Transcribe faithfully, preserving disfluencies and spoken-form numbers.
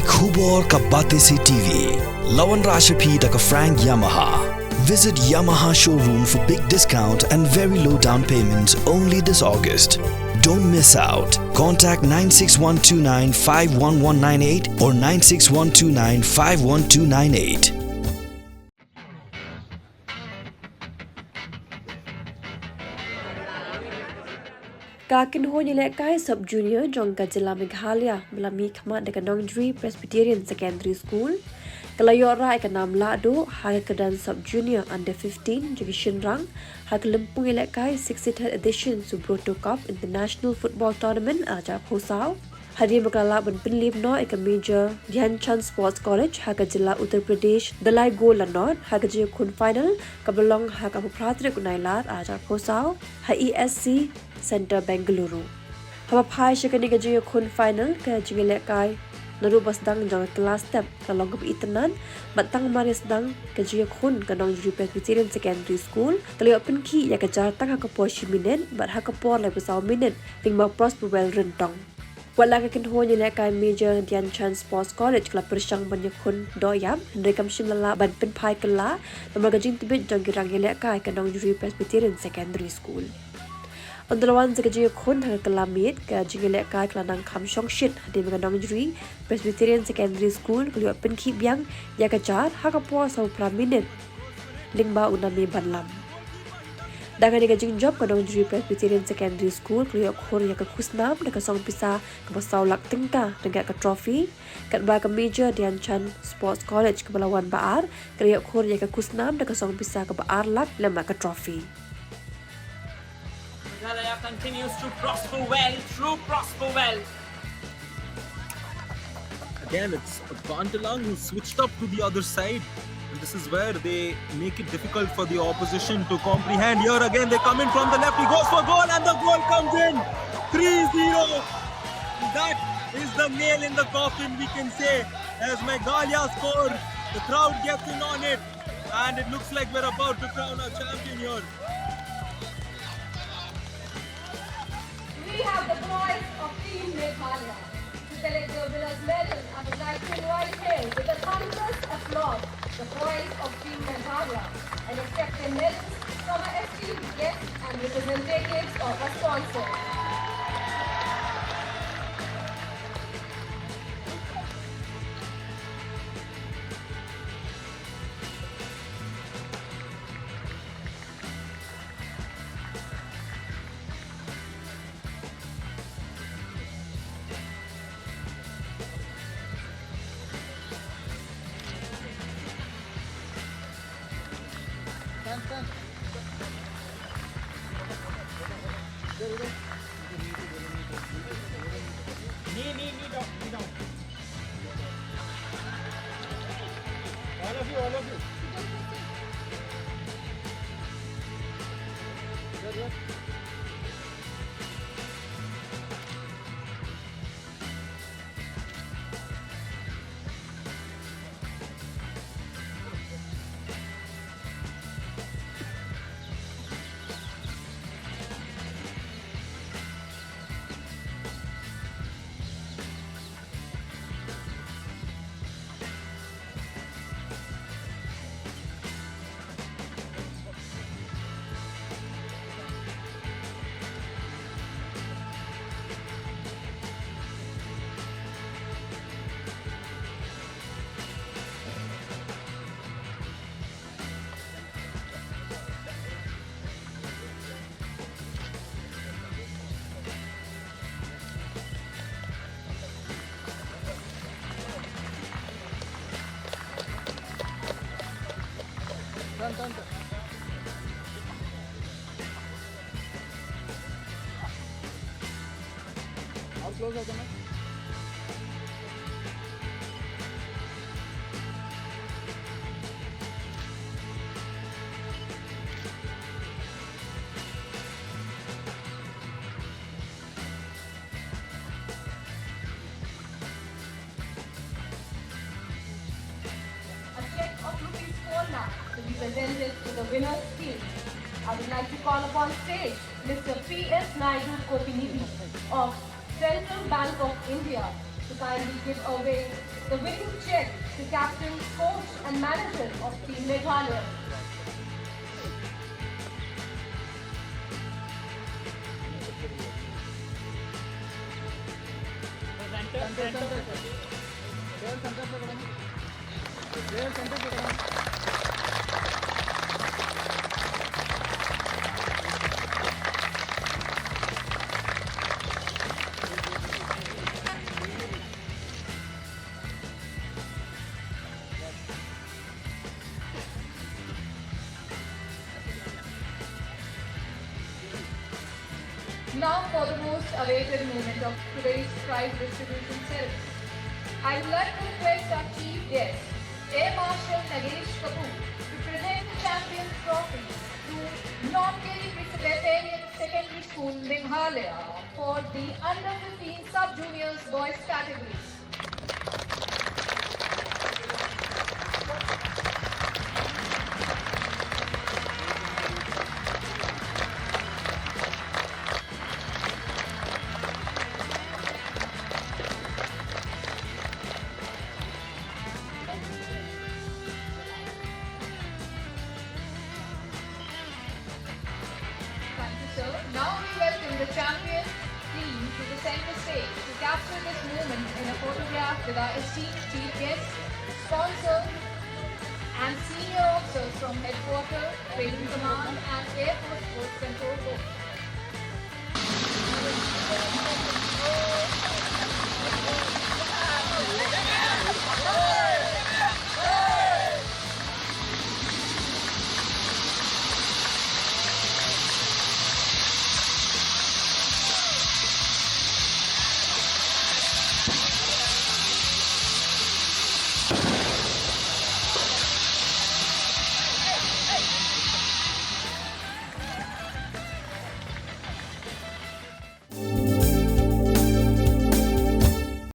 Khubor ka Batesi T V. La wanrah sha phi da ka Frank Yamaha. Visit Yamaha showroom for big discount and very low down payments only this August. Don't miss out. Contact nine six one two nine five one one nine eight or nine six one two nine five one two nine eight. Ka kynhun ïalehkai sub junior jong ka jylla Meghalaya ba la mihkhmat da ka Nongjri Presbyterian Secondary School ka la ïoh rah ïa ka nam lahduh ha ka kyrdan sub junior under fifteen jong ki shynrang ha ka lympung ïalehkai sixty-third edition Subroto Cup International Football Tournament ar hajar arphew saw. Hadien ba ka la lah ban pynlip noh ïa ka Major Dhyan Chand Sports College ha ka jylla Uttar Pradesh da lai gol la nod ha ka jingïakhun final kaba la long ha ka arphew phra tarik u Nailar ar hajar arphew saw ha E S C Centre Bengaluru. Haba phai sha kane ka jingïakhun final ka jingïalehkai naduh ba sdang jong ka kylla step ka la long kaba itynnad bad tang mar ïa sdang ka jingïakhun ka Nongjri Presbyterian Secondary School ka la ïoh pynkhih ïa ka jar tang ha ka por shi minit bad ha ka por laiphew saw minit lyngba Prosperwell Ryntong. Wat la ka kynhun ïalehkai Major Dhyan Chand Sports College ka la pyrshang ban ïakhun doh ïap, hynrei kam shym la lah ban pynphai kylla namar ka jingtbit jong ki rang ïalehkai ka Nongjri Presbyterian Secondary School. Hynda la wan sa ka jingïakhun ha ka kylla miet, ka jingïalehkai ka la nang kham shongshit hadien ba ka Nongjri Presbyterian Secondary School ka la ïoh pynkhih biang ïa ka jar ha ka por saw phra minit lyngba u Name Banlam. Da kane ka jingjop ka Nongjri Presbyterian Secondary School ka la ïoh khur ïa ka khusnam da ka song pisa kaba saw lak tyngka ryngkat ka trophy, katba ka Major Dhyan Chand Sports College kaba la wan ba ar ka la ïoh khur ïa ka khusnam da ka song pisa kaba ar lak lem bad ka trophy. Meghalaya continues to prosper well through prosper well. Again, it's Vantalang who switched up to the other side. And this is where they make it difficult for the opposition to comprehend. Here again, they come in from the left. He goes for goal and the goal comes in. Three zero. That is the nail in the coffin, we can say. As Meghalaya score, the crowd gets in on it. And it looks like we're about to crown a champion here. We have the boys of Team Meghalaya. To select the winner's medal, I would like to invite here with a thunderous applause the boys of Team Meghalaya and accept their medals from our esteemed guests and representatives of our sponsors. Knee, knee, knee down, knee down. All of you, all of you. How close are the net? A cheque of rupees four lakh to be presented to the winners team. I would like to call upon stage Mister P S Naidu Kopinidi of Central Bank of India to Kindly give away the winning check to captain, coach and manager of Team Meghalaya. Now for the most awaited moment of today's prize distribution ceremony. I would like to request our chief guest, Air Marshal Nagesh Kapoor, to present the Champions Trophy to North Giri Presbyterian Secondary School, Meghalaya, for the under fifteen sub-juniors boys category. Thank you, sir. Now we welcome the champion team to the center stage to capture this moment in a photograph with our esteemed chief guest, sponsor, and senior officers from Headquarter, Training Command, and Air Force Force Control Board.